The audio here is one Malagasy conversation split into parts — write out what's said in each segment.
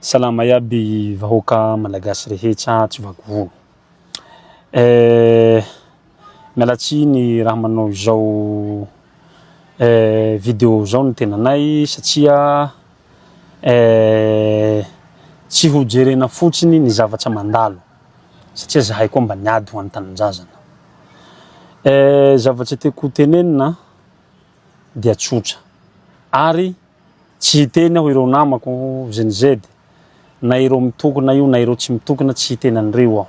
Salama iaby vahoaka malagasy rehetra tsy vaky volo. Eh, miala tsiny raha manao izao eh, video zao ny tenanay satria eh, tsy ho jerena fotsiny ny zavatra mandalo satria zahay koa mba niady ho an'ny tanindrazana. Eh, zavatra tiako ho tenenina dia tsotra ary Tsy hiteny aho ireo namako GNZ na ireo mitokona io na ireo tsy mitokona tsy hiteny an'ireo aho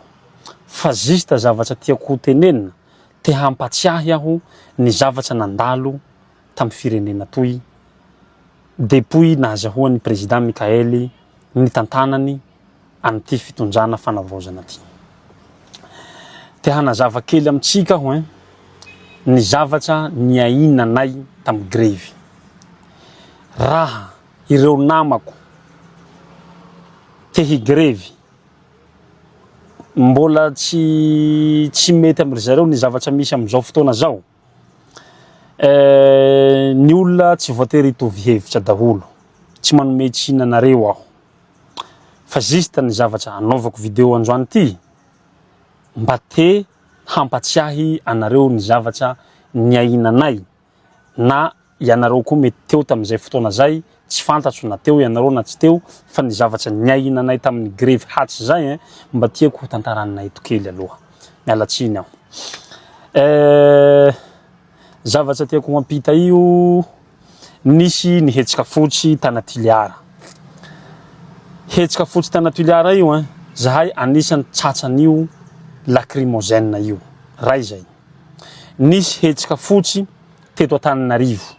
fa juste zavatra tiako ho tenenina te hampatsiahy aho ny zavatra nandalo tamin'ny firenena toy depuis nahazahoan'ny président Mickaël nitantanany an'ity fitondrana fanavaozana ty. Te hanazava kely amintsika aho hein, ny zavatra niainanay tamin'ny grevy. Raha ireo namako te higrevy, mbola tsy tsy mety amin-dry zareo ny zavatra misy amin'izao fotoana zao, ny olona tsy voatery hitovy hevitra daholo, tsy manome tsiny anareo aho. Fa juste ny zavatra anaovako video androany ty mba te hampatsiahy anareo ny zavatra niainanay na ianareo koa mety teo tamin'izay fotoana zay tsy fantatro na teo ianareo na tsy teo fa ny zavatra niainanay tamin'ny grevy hatrizay ein mba tiako ho tantaranina eto kely aloha. Miala tsiny aho. Eh, zavatra tiako ho ampita io Nisy ny hetsika fotsy tana Toliara. Hetsika fotsy tana Toliara io ein, zahay anisany tratran'io lacrymogène io. Ray zay. Nisy hetsika fotsy teto Antananarivo.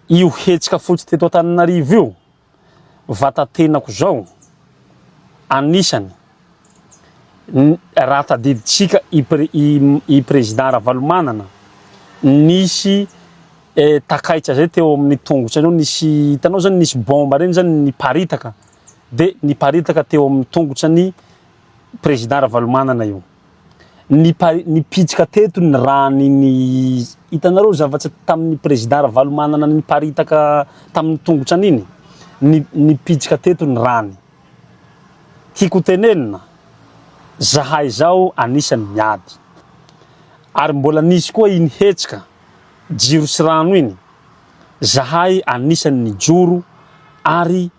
Io hetsika fotsy teto Antananarivo io, vatatenako zao anisany raha tadidintsika i i président Ravalomanana nisy takaitra zay teo amin'ny tongotrany eo nisy hitanao zany nisy bomba reny zany niparitaka de niparitaka teo amin'ny tongotrany président Ravalomanana io. Nipa- nipitsika teto ny ràn'iny, hitanareo zavatra tamin'ny président Ravalomanana niparitaka tamin'ny tongotrany iny? Ni- nipitsika teto ny ràny. Tiako tenenina, zahay zao anisan'ny miady. Ary mbola nisy koa iny hetsika jiro sy rano iny, zahay anisan'ny nijoro ary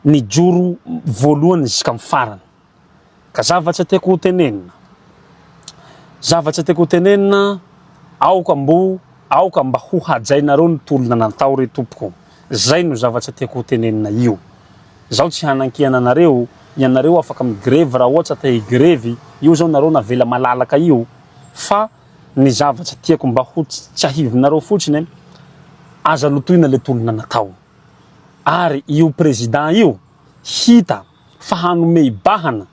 nijoro voalohany zisk'amy farany. Ka zavatra tiako ho tenenina, zavatra tiako ho tenenina, aoka mbo, aoka mba ho hajainareo ny tolona natao re tompoko, zay no zavatra tiako ho tenenina io, zaho tsy hanankihana anareo, ianareo afaka migrevy raha ohatra te higrevy, io zao nareo navela malalaka io, fa ny zavatra tiako mba ho tsiahivinareo fotsiny, aza lotoina le tolona natao, ary io président io hita fa hanome bahana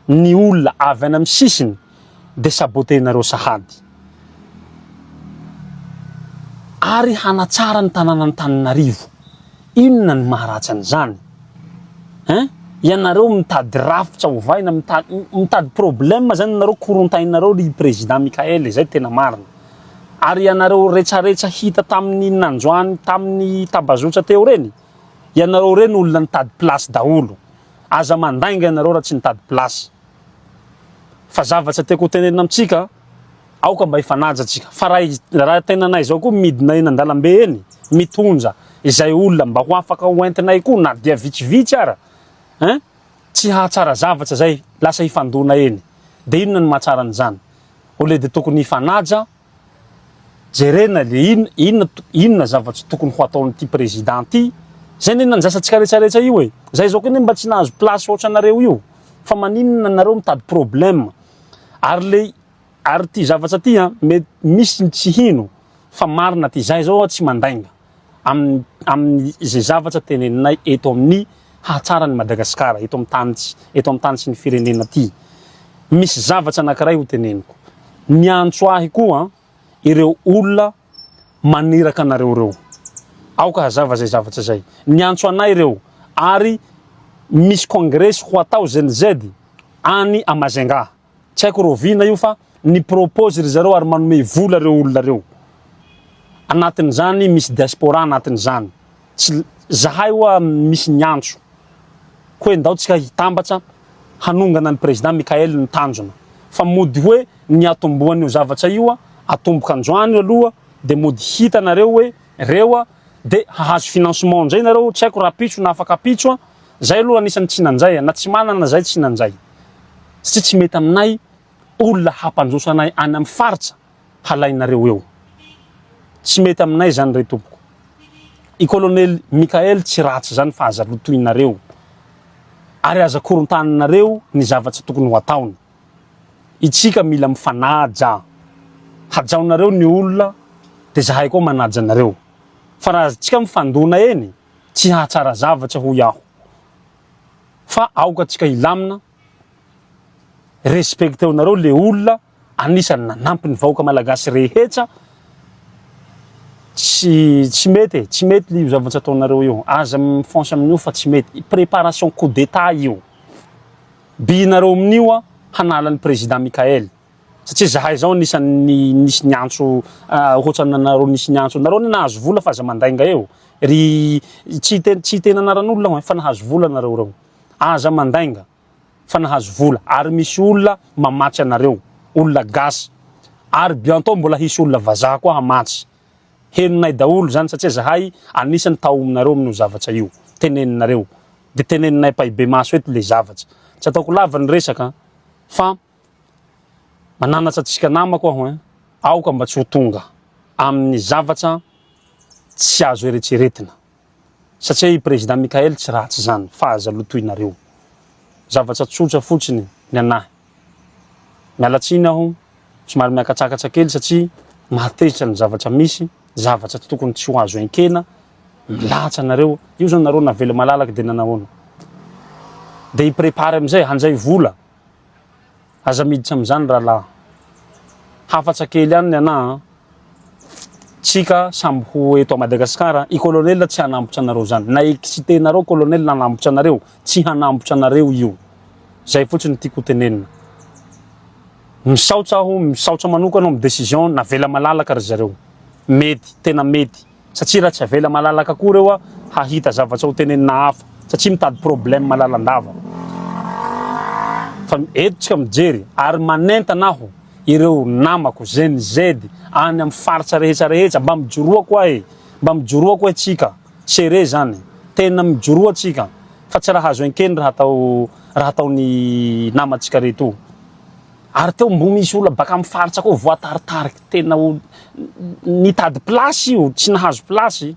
ny olona avy any amin'ny sisiny dia saboter-nareo sahady. Ary hanatsara ny tanàn'Antananarivo. Inona ny maharatsy an'izany? Hein? Ianareo mitady rafitra ovaina, mitady, mitady problème zany ianareo korontainareo ry président Mickaël, izay tena marina. Ary ianareo retsaretsa hita tamin'ny nandroany tamin'ny tabazotra teo ireny, Ianareo ireny olona nitady place daholo. Aza mandainga ianareo raha tsy nitady place. Fa zavatra tiako ho tenenina amintsika, aoka mba hifanaja tsika. Fa raha raha tenanay izao koa midina eny an-dalambe eny, mitondra izay olona mba ho afaka ho entinay koa na dia vitsivitsy ara, hein, tsy hahatsara zavatra zay, lasa hifandona eny. De inona no mahatsara an'izany? Au lieu de tokony hifanaja, Jerena le inona inona inona zava-tsy tokony ho ataon'ity président ty, zay ne nandrasantsika retraretra io e, zay zao koa ne mba tsy nahazo place ohatranareo io, fa maninona nareo mitady problème, ary le ary ty zavatra ty an mety misy ny tsy hino fa marina ty, zay zao tsy mandainga amin'ny amin'ny ze zavatra teneninay eto amin'ny hahatsara ny Madagasikara eto amin'ny tany eto amin'ny tany sy ny firenena ty, misy zavatra anakiray ho teneniko, Miantso ahy koa ireo olona maniraka anareo ireo. Aoka hazava izay zavatra izay. Miantso anay ireo ary misy kongresy ho atao ZNZ any à Majunga. Tsy haiko rahoviana io fa ni-propose ry zareo ary manome vola ireo olona ireo. Anatin'izany misy diaspora anatin'izany. Tsy zahay hoa misy niantso. Koa ndao tsika hitambatra hanongana ny président Mickaël ny tanjona. Fa mody hoe ny atombohan'io zavatra io atomboka androany aloha de mody hitanareo hoe reo a de hahazo financement ndray nareo tsy haiko rapitso na afaka apitso a, zay aloha anisany tsy nanjay a, na tsy manana zay tsy nanjay satria tsy mety aminay olona hampandroso anay any amin'ny faritra halainareo eo. Tsy mety aminay zany re tompoko. I colonel Mickaël tsy ratsy zany fa aza lotoinareo ary aza korontaninareo ny zava-tsy tokony ho ataony. Itsika mila mifanaja. Hajaonareo ny olona de zahay koa manaja anareo. Fa raha tsika mifandona eny tsy hahatsara zavatra hoy aho. Fa aoka tsika hilamina, respecteo-nareo le olona anisany nanampy ny vahoaka malagasy rehetra, tsy tsy mety e, tsy mety io zavatra ataonareo io, aza mifonce amin'io fa tsy mety, préparation coup d'état io, bihinareo amin'io a hanala ny président Mickaël, satria zahay zao anisan'ny nisy niantso ohatran'ny anareo nisy niantso, nareo anie nahazo vola fa aza mandainga eo, ry tsy hiteny tsy hiteny anaran'olona aho e, fa nahazo vola nareo reo, aza mandainga. fa nahazo vola ary misy olona mamatsy anareo, olona gasy ary bientôt mbola hisy olona vazaha koa hamatsy. Henonay daholo zany satria zahay anisany taominareo amin'io zavatra io, teneninareo de teneninay ampahibemaso eto le zavatra. Tsy ataoko lava ny resaka fa mananatra antsika namako aho hein, aoka mba tsy ho tonga amin'ny zavatra tsy azo eretreretina. Satria i Président Mickaël tsy ratsy zany fa aza lotoinareo. Zavatra tsotra fotsiny ny anahy. Miala tsiny aho somary miakatsakatra kely satria mahatezitra ny zavatra misy, zavatra tsy tokony tsy ho azo enkena, milatsa nareo, io zao nareo navela malalaka de nanahoana? De hi prepare amizay hanjay vola. Aza miditra amizany rahalahy. Hafatsa kely ihany ny anahy an. Tsika samby ho eto a Madagascar, i colonel tsy hanambotra anareo zany. Na exciter nareo colonel nanambotra anareo, tsy hanambotra anareo io. Zay fotsiny tiako ho tenenina. Misaotra aho, misaotra manokana am decision navela malalaka ry zareo. Mety, tena mety. Satria raha tsy avela malalaka koa reo hahita zavatra ho tenenina hafa satria mitady problème lalandava. Fa eto tsika mijery ary manentana aho ireo namako Gen Z any am faritra rehetra rehetra mba mijoroa koa e! Mba mijoroa koa tsika sere zany tena mijoroa tsika fa tsy raha azo enkeny raha atao raha ataony namantsika reto. Ary teo mbo misy olona baka amin'ny faritra koa voataritariky tena ho nitady place io, tsy nahazo place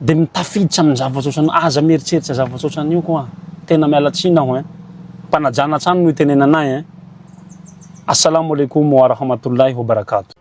de mitafiditra amin'ny zavatra ohatran'io, aza mieritreritra zavatra ohatran'io koa, tena miala tsiny aho hein, ampanajana hatrany no itenenanay hein, Assalamo alaikum wa rahmatullahi wa barakatuh.